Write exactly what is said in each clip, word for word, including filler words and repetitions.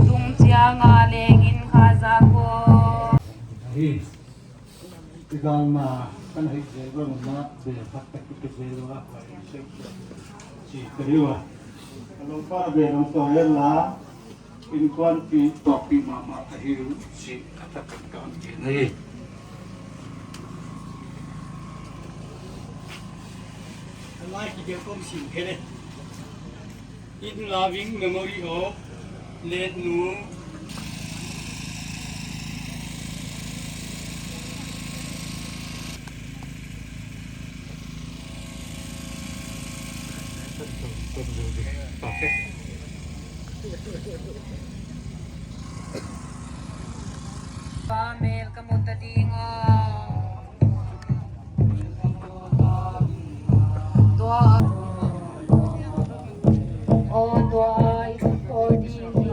Tung chiang a leng in kha za ko. Hi. Tidal ma kan hei zel ua ma be khat tak ki zel ua. Chi ka hi ua. Lungpa be lungto ya la. Inkuanpih, tuahpih mahmah ahi uh chih a taktak ka hon gen ahi. Like video kom sim kene. In loving memory of late Nu. Pa mel ka mu ta ding a. Tua. O tua i ko ding i.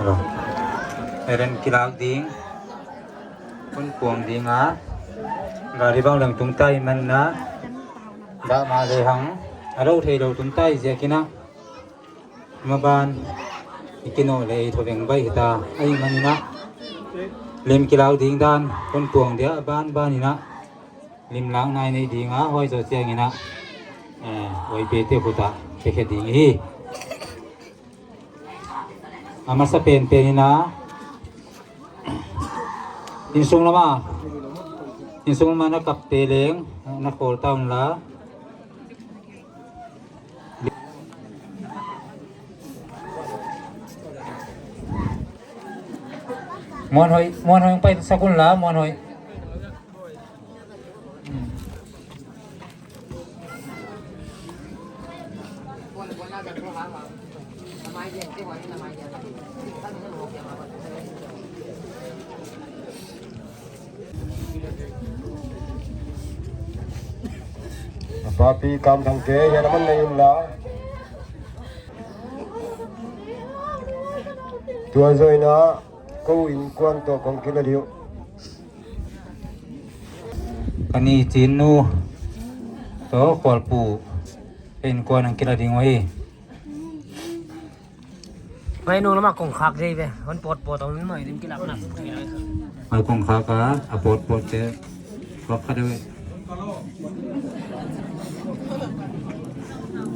Hello. Eren kilak ding. Kon puang ding a. Gari bang lang tung tai man na. Dah ma le hang. A rou thei lou tung tai ziak in a. Maban i kinoh leh i thoveng bai hita ahihmanin a, lim kilak ding dan kon puang dia banban in a, lim lak nai nei ding a, huai zoh chiangin a, eh, huai pete khut a pe khe ding hi. A masa penpen in a, Insung lama, insung lama na kap te leng, na kol ta un la. Muan Hoi, Muan Hoi pai sak un la, Muan Hoi. A papi kam thang ke, ya naman na yun la. Tua zoh in a, Inkuan toh kong kila ding uh. Ka ni chin nu toh khualpu te inkuan hong kila ding uhi. Mai nung lama kongkhak dei ve. Hon potpot ang mai dim kilak nak. Mai kongkhak a, a potpot te. Kok ka dei.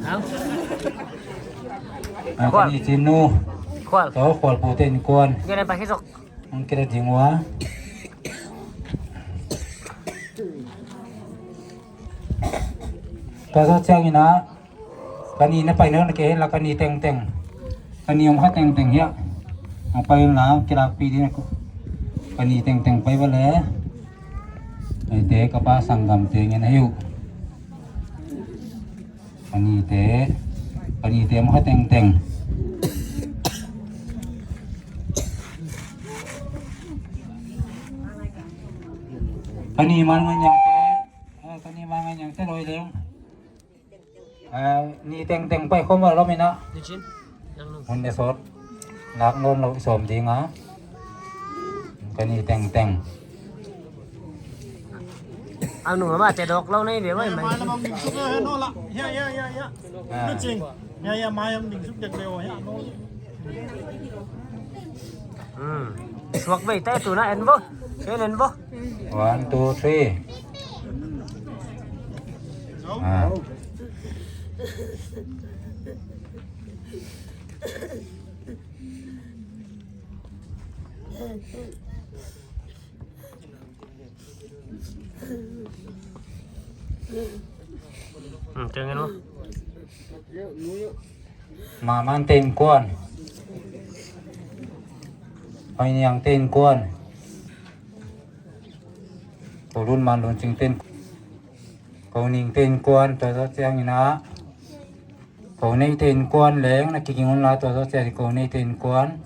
Hau. Mai ka ni chin nu. Khual. Toh khualpu te inkuan. Jangan pakai sok. Hong kila ding ua. Ka sa chiang in a. Ka ni na pai nawn kei hen la ka ni tengteng. Ka ni om kha tengteng hia. Hong pai la kilakpih ding a. Ka ni tengteng pai va le. Eite ka pa sanggam te ngen ahi uh. Ka ni te, ka ni te om kha tengteng. Ka ni man ngan yang te, eh, ka ni man ngan yang te loi leng. Eh, ni tengteng pai khawm a lawm in a. Ni chin, nang nung. Hun ne sawt. Nak nawn lou sawm ding a. Ka ni tengteng. Ang nung ama te dok lou nei ve mai mai. Mai lam ang ding suk le no la. Ya, ya, ya, ya. Ah. Ni chin. Ya, ya, mai ang ding suk dek le o ya no. Hmm. Suak vei tai tu na en bo. En en bo. One, two, three. Ah. Hmm, tengok. Maman te inkuan. Hoiniang te inkuan. Ko Lun Man Lun Ching te in-, Ko Ning te inkuan, tua zawh chiang in a. Ko Nei te inkuan leng, na kiging un la tua zawh chiang Ko Nei te inkuan.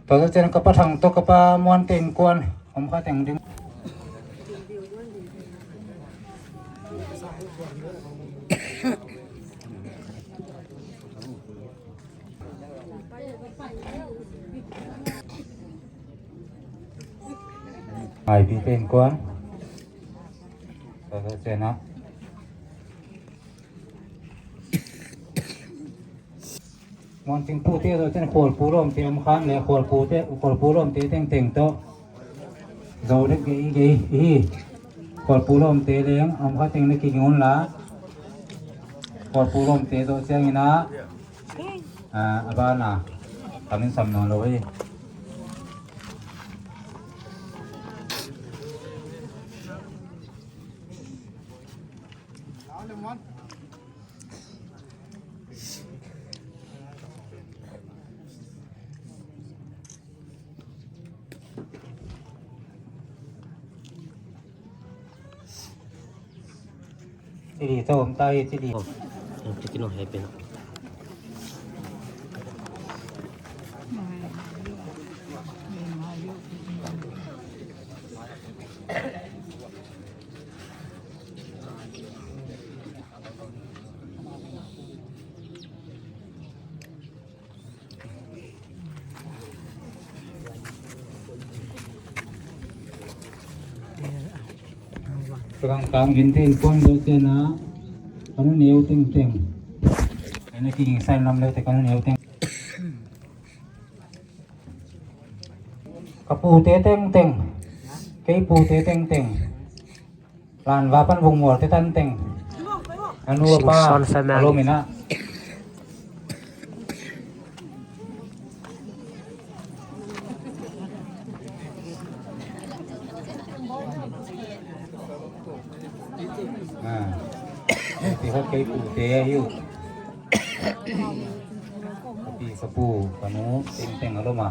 Tua zawh chiang ka pa Thang toh ka pa Muan te inkuan, om kha teng ding. Ai, pi te inkuan. Tua zawh chiang a. Muan Ching pu te toh chiang Khualpu Lawm te om khan le Khualpu te, Khualpu Lawm te tengteng toh. Zo dek gei gei hi. Khualpu Lawm te leng om kha teng na kiging un la. Khualpu Lawm te toh chiang in a. Ah, a ban a. Ka min sam nawn lou hi. Chili toh om ta hi, chili. Oh, chili no happen. Rang tang gin te inkuan zawh chiang a, ka nu neu tengteng. Ana kiging sai lam le te ka nu neu teng. Ka pu te tengteng. Kei pu te tengteng. Lan va pan vung mual te tan teng. A nu a pa, Son family. A lawm in a. Ah. Ti hot kei pu te ahi uh. Ka pi ka pu ka nu tengteng a lawm a.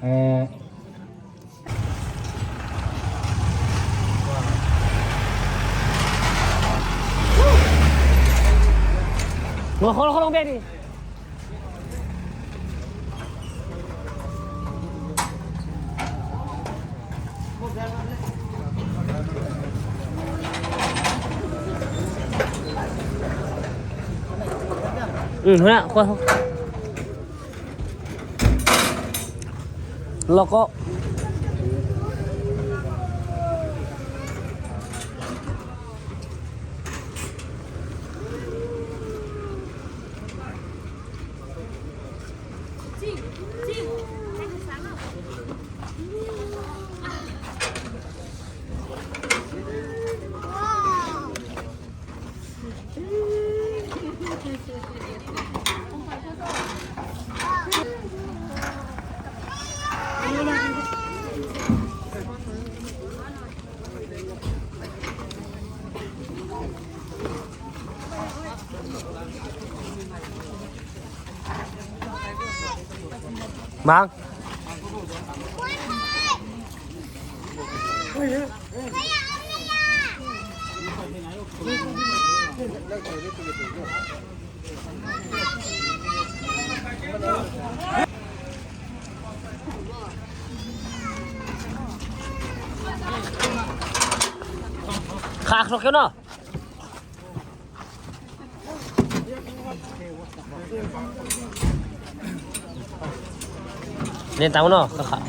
Eh. Khol, khol, khol, beri. Hmm, huna, khol, khol. Loko. Mang. Khak sok kena. Len tau no, khak.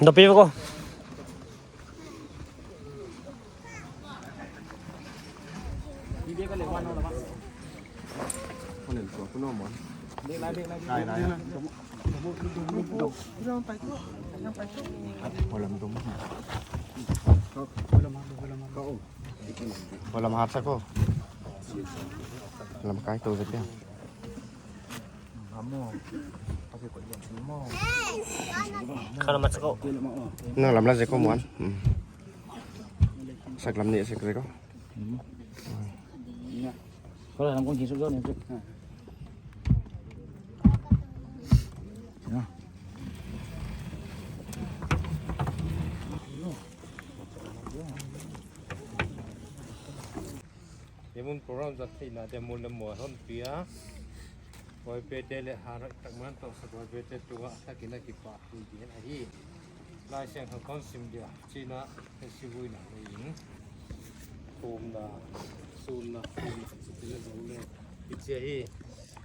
Ndopi ko. Holam hat sako. Lam kai to zek dia. Kau lam hat sako. Na lam la zeko muan. Hmm. Sak lam ni sak zeko. Kau lam kong kisuk zon ni. Hiai mun program zat theihna dia mun leh mual hon pia. Huai pete leh harak tak man toh sa huai pete tua takin a kipahthu ding ahi. Laisiangthou kon sim dia, china, hei sivuina, hei in. Thumna, sunna, thumna, sitile zong le. Hichi ahi.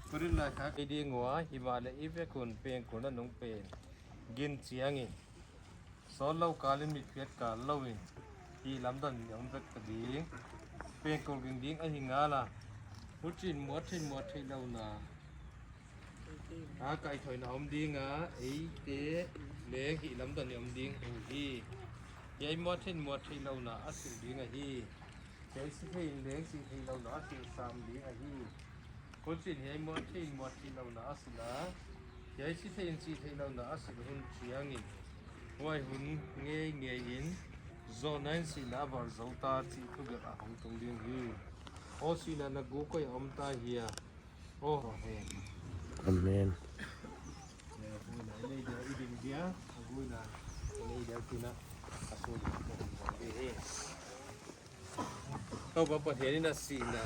Kurin lai kha, i ding ua, himahleh i vek un pengkulna nung pen. Gin chiangin. Sawtlou kalin mitphiat kal louin. Hihlamdan in om vek ta ding. Pengkul ging ding ahi ngala. Huchiin muat theih muat theihlouhna. A kaithoihna om ding a, eite leng hihlamdan in om ding uhi. Hiai muat theih muat theihlouhna a silh ding ahi. Hiai si theih in leng si theihlouhna a silh sam ding ahi. Huchiin hiai muat theih in muat theihlouhna a silh a. Hiai si theih in si theihlouhna a silh hun chiangin. Huai hun ngeingei in. Zonna in sihna a var zou ta chih thu bek a hong tung ding hi. Aw sihna na guk koi a om ta hia. Aw, amen. Amen. Nei dia, i ding dia, a guina, nei dia kina. Toupa Pathian in a sihna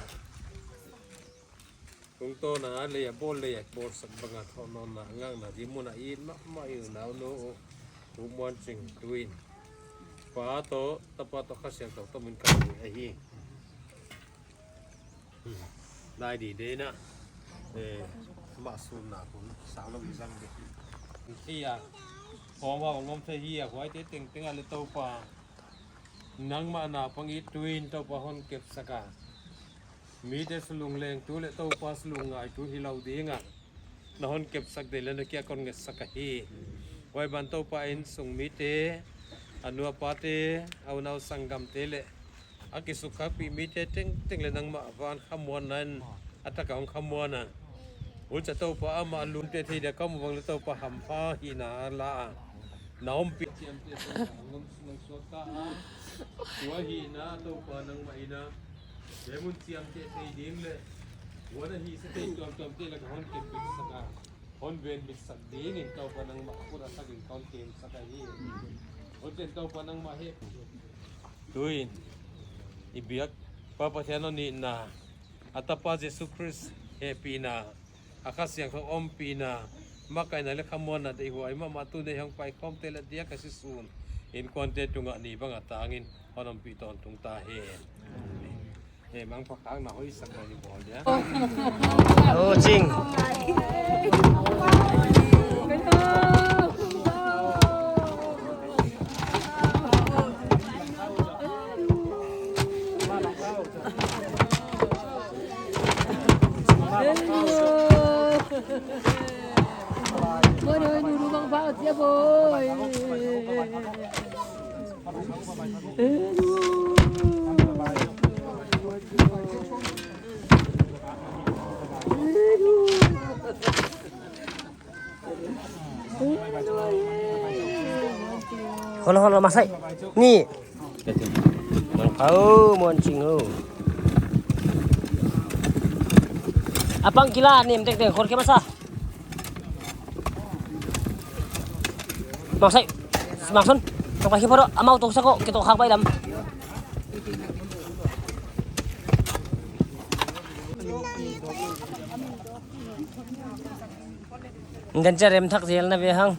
tungtawn a lei a bawl, lei a bawlsak bang a thohnawnna ngakna di mun a i mahmah i unau nu U Muan Ching tuin Pa toh, Tapa toh, Kha Siangthou toh min ka hi ahi. Nai di de na. Eh, mah sunna hun sang lou i zang di. Hi a, hong a hong om thei hi a, huaite tengteng a le Toupa, nangmah naupang i tuin Toupa hon kepsak a, mite sulunglengtu le Toupa sulungngaihtu hilou ding a na hon kepsak ding leh na kiang kon ngetsak ahi. Huai ban Toupa, innsung mite, a nu a pate, a unau sanggamte leh a kisukkhakpih mite tengteng leh nangmah van khamuanna in a tak a hong khamuan a, huchia Toupa, amah lunte thei dia ka mu bang leh Toupa, hampha hihna la a, na ompih chiamteh Toupa, hong om suak ta a, tua hihna Toupa nangmah in a, hiai mun chiamteh thei ding leh huan a hihsa thei tuamtuamte lak ah hon kepsak a, hon venbitsak dingin Toupa nangmah khut a sak in kon kemsak ahi. Huchiin Toupa nangmah hehpih, tuin i biak Pa Pathian hon itna, a Tapa Jesu Khrist hehpihna, a Kha Siangthou ompihna, makaihna leh khamuanna deihhuai mahmah tuni hong paikhawmte leh diak a si sun innkuante tungah ni bang a tangin hon ompih tawntung ta hen. Eh, mangpha khakna hoihsak mai ni bawl dia. Oh, Ching. Boy, boy, nu, nu, mangpha chia boy. Holo, holo, masai. Ni. Au, Muan Ching ho. Apang kila nem tengteng khor ke masa. Maksai, Makson, tong pahi poro, amau tong sako, kito khak bai lam. Ngan cia rem thak zel na ve hang.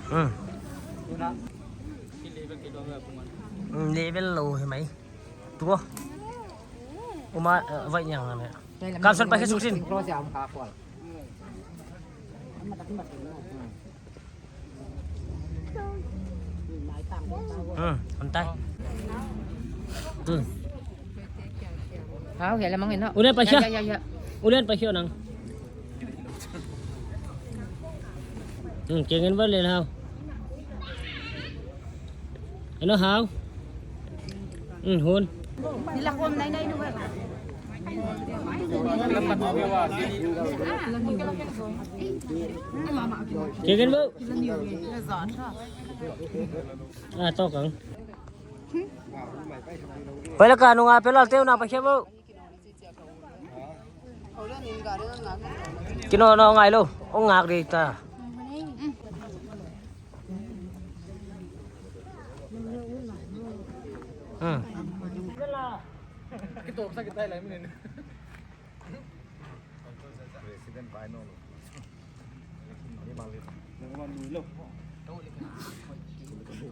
Hmm. Hmm, level lou hi mai. Tua. Uma, eh, vai nyang ne. Kapsan pa ke suksin. Hmm, antai. Hmm. Hau, hiai lamang in hau. Ulian pa hiai. Ya, ya, ya, ya. Ulian pa hiai nang. Hmm, kengin ba le hau. Ano hau? Hmm, hun. Keken bau. Ah, tokang. Pala ka nunga pelal teu na pakhia bau. Kino no ngai lo, ong ngak di ta. Hmm. President Baino lo. Ni bang li. Thang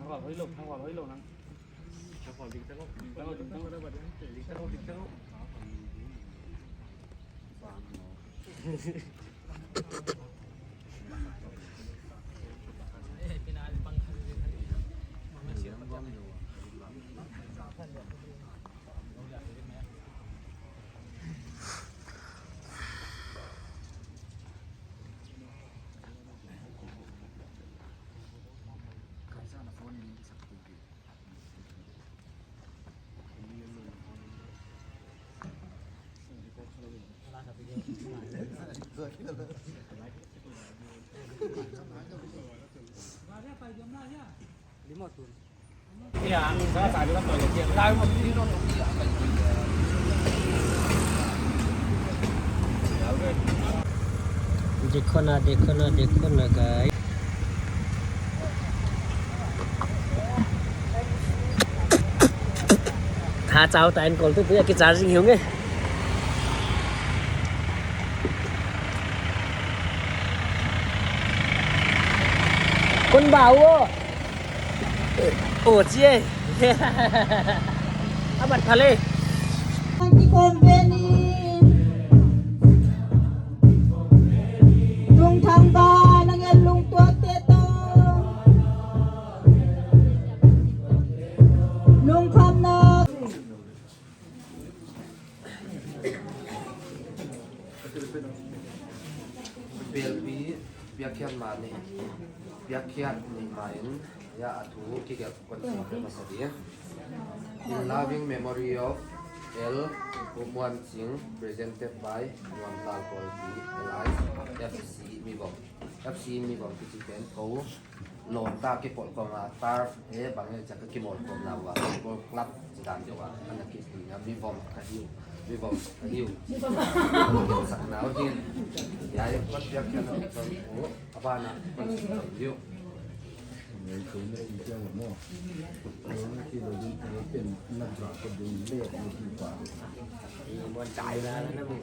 wal hoih lou, thang wal hoih lou nang. Thang wal ding thang lou. Ding thang lou, ding thang lou. Ding thang lou, ding thang lou. देखो ना, देखो ना, देखो ना, guys। Tha chau ta en kol tu, tu ya ki charging hiu nge. Kon ba wo. Oh, cie. Abat phale. Anti company. Tung thang ba nang el lung tua te to. Lung kham na. Belpi biakhiat ma ni, biakhiat ni ma in, ya a thu kigelh kon sim masa di. In loving memory of L. Pu Muan Ching, presented by Nuam Tal Kolpi Alliance, F C Mivom. F C Mivom kichi pen ko lawmta kipawlkhawm a, turf e bang e chaka kimawlkhawm na ua, football club chi dan deuh a, ana kiti na Mivom ka hi uh, Mivom ka hi uh. Sakna uh hin, ya e kot biakhiat na kon u, a ban a kon sim thei uh. Muan chai la la na mu.